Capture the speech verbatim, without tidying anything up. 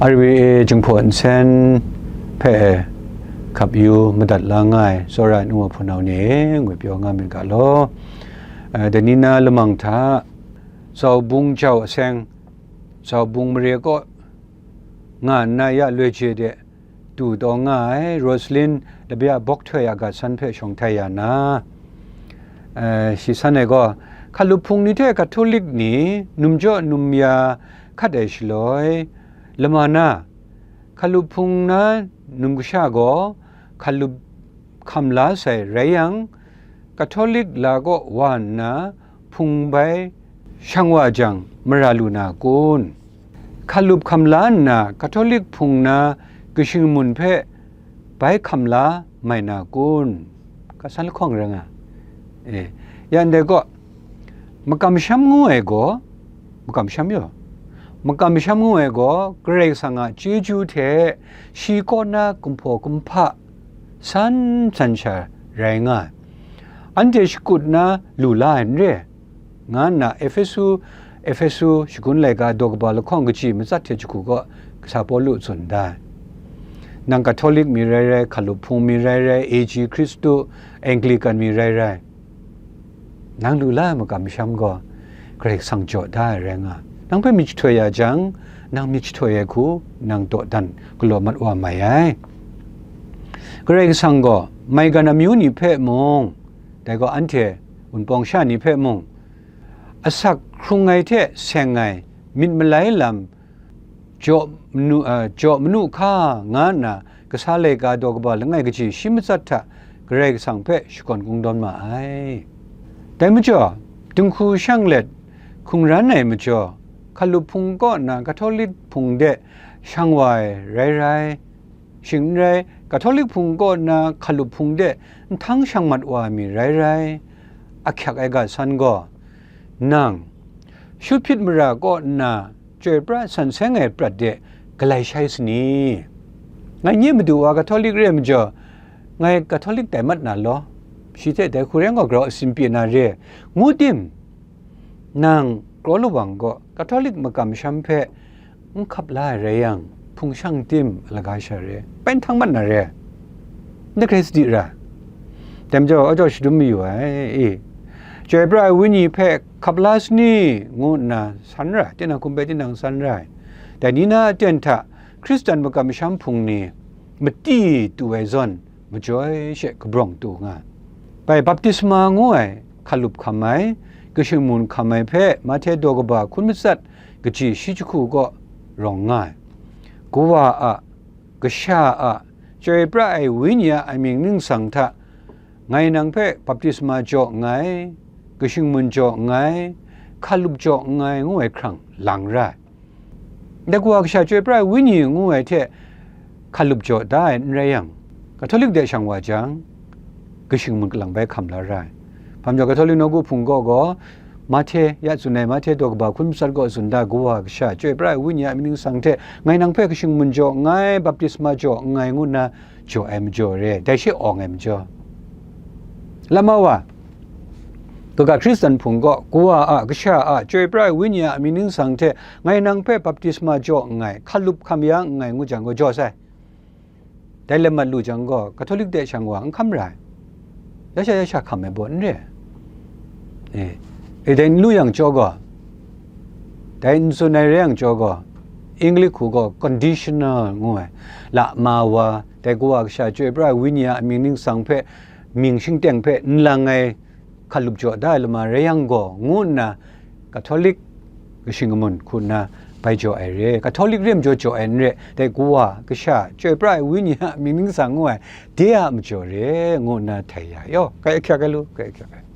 R V A Jinghpaw Nsen hpe hkap yu madat la nga ai tsawra ai nu wa hpunau ni e, ngwi pyaw nga myit ga law. Eh, dai ni na lamang hta, Zaubung jau aseng, Zaubung mare kaw nga nna ya loi je de du taw nga ai Rosalyn Labia bawk htoi a ga san hpe shawng htai ya na, eh, shi san ai gaw, Hkalup Hpung ni hte Katolik ni num jaw num ya hkat ai shaloi, lama na, Hkalup Hpung na num kasha gaw Hkalup hkam la sai rai yang, Katolik la kaw wa nna hpung bai shang wa jang, mara lu na kun? Hkalup hkam la nna Katolik Hpung na kashing mun hpe bai hkam la mai na kun? Ga san lahkawng rai nga. E, yan dai gaw, makam sham ngu ai gaw, makam sham yaw, makam sham ngu ai gaw, Karai Kasang a chyeju hte shi kaw na kumhpaw kumhpa san san sha rai nga ai. Anhte shakut na lu la ai n re, nga nna Efesu, Efesu shagun laika daw kaba lahkawng kaji matsat hte jahku kaw kasa Pawlu tsun da ai. Nang Katolik mi rai rai, Hkalup Hpung mi rai rai, A G Hkristu, Anglican mi rai rai, nang lu la ai makam masham gaw Karai Kasang jaw da ai rai nga. Nang hpe myit jahtoi ya jang, nang myit jahtoi ai hku nang dawdan galaw mat wa mai ai. Karai Kasang gaw maigan amyu ni hpe mung, dai gaw anhte Wunpawng sha ni hpe mung, asak hkrung ai hte seng ai, myit malai lam jaw manu, a, jaw manu hka, nga nna kasa laika daw kaba langai kaji shi matsat hta Karai Kasang hpe shakawn kungdawn ma ai. Dai majaw, dinghku shang let hkungran ai majaw, Hkalup Hpung kaw na Katolik Hpung de shang wa ai rai rai, shing n rai, Katolik Hpung kaw na Hkalup Hpung de nhtang shang mat wa ai mi rai rai, ahkyak ai ga san gaw, nang, shut hpyit mara kaw nna chyoi pra san seng ai prat de galai shai sani? Ngai nye madu wa Katolik re ai majaw, ngai Katolik tai mat na law, shi hte dai hku rai gaw grau asin pyi na re, ngu tim? Nang kraw lawang gaw Katolik makam masham hpe n hkap la ai rai yang, hpung shang tim a laga sha re, bai nhtang mat na re? Ndai hkrai sadi ra. Dai majaw, aw jaw shadum mayu ai, i, chyoi pra ai Wenyi hpe hkap la sani, ngu nna san ra, tinang hkum hpe tinang san ra ai. Dai ni na aten hta Hkristan makam masham hpung ni mati tu ai zawn, majoi she kabrawng tu nga ai. Bai baptisma ngu ai hkalup hkam ai, kashing mun hkam ai hpe Mahte daw kaba hkun matsat kaji shi jahku kaw rawng nga ai. Kawa a, Kasha a, Chyoi pra ai Wenyi a amying ningsang hta, ngai nang hpe baptisma jaw nngai, kashing mun jaw nngai, hkalup jaw nngai, ngu ai hkrang lang ra ai. Dai Kawa Kasha Chyoi pra ai Wenyi ngu ai hte hkalup jaw da ai n rai yang, Katolik de shang wa jang, kashing mun kalang bai hkam la ra ai. Hpa majaw, Katolik nawku hpung kaw gaw, Mahte, ya tsun ai Mahte daw kaba hkun matsat kaw tsun da, Kawa Kasha Chyoi pra ai Wenyi a amying ningsang hte ngai nang hpe kashing mun jaw nngai, baptisma jaw nngai, ngu nna jaw ai majaw re, dai she awng ai majaw. Lama wa, kaga Hkristan hpung kaw, Kawa a, Kasha a, Chyoi pra ai Wenyi a amying ningsang hte ngai nang hpe baptisma jaw nngai, hkalup hkam ya nngai, ngu jang gaw jaw sai. Dai lam mat lu jang gaw, Katolik de shang wa n hkam ra ai. Ya sha, ya sha hkam ai baw n re ai. E, e, dai n lu yang jaw gaw, dai n tsun ai rai yang jaw gaw, English hku gaw conditional ngu ai. Lama wa, dai Kawa Kasha Chyoi pra ai Wenyi a amying ningsang hpe, mying shingteng hpe n lang ai, hkalup jaw da ai lama rai yang gaw, ngu nna Katolik kashing kamun hku nna bai jaw ai re. Katolik re majaw jaw ai n re, dai Kawa Kasha Chyoi pra ai Wenyi a amying ningsang ngu ai, de a majaw re, ngu nna htai ya. Yaw, kai ahkyak ai lu, kai ahkyak ai.